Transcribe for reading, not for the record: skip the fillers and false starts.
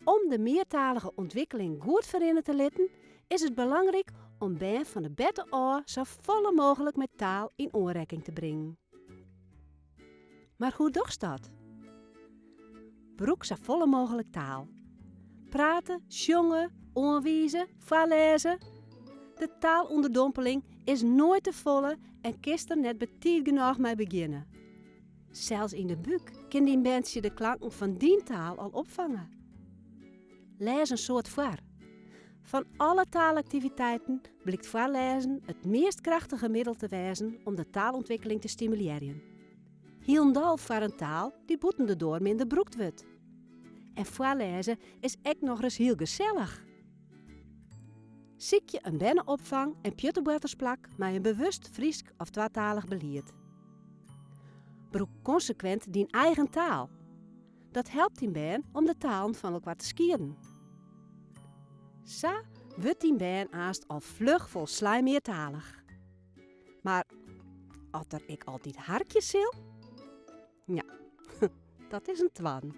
Om de meartalige ûntwikkeling goed ferrinne te litten, is it belangryk om bern fan de berte ôf safolle mooglik mei taal yn oanrekking te bringen. Mar hoe dochst dat? Brûk safolle mooglik taal. Prate, sjonge, oanwize, foarlêze. De taalûnderdompeling is noait te folle en kinst der net betiid genôch mei begjinne. Sels yn de búk kin dyn berntsje de klanken fan dyn taal al opfange. Lês in soad foar. Fan alle taalaktiviteiten blykt foarlêzen it meast krachtige middel te wêzen om de taalûntwikkeling te stimulearjen. Hielendal foar in taal dy't bûten de doar minder brûkt wurdt. En foarlêze is ek nochris hiel gesellich. Sykje in berneopfang en pjutteboartersplak mei in bewust Frysk of twatalich belied. Brûk konsekwint dyn eigen taal. Dat helpt dyn bern om de talen fan elkoar te skieden. Sa wurdt dyn bern aanst al fluch folslein meartalich. Mar oft er ek altyd harkje sil? Ja, dat is in twadden.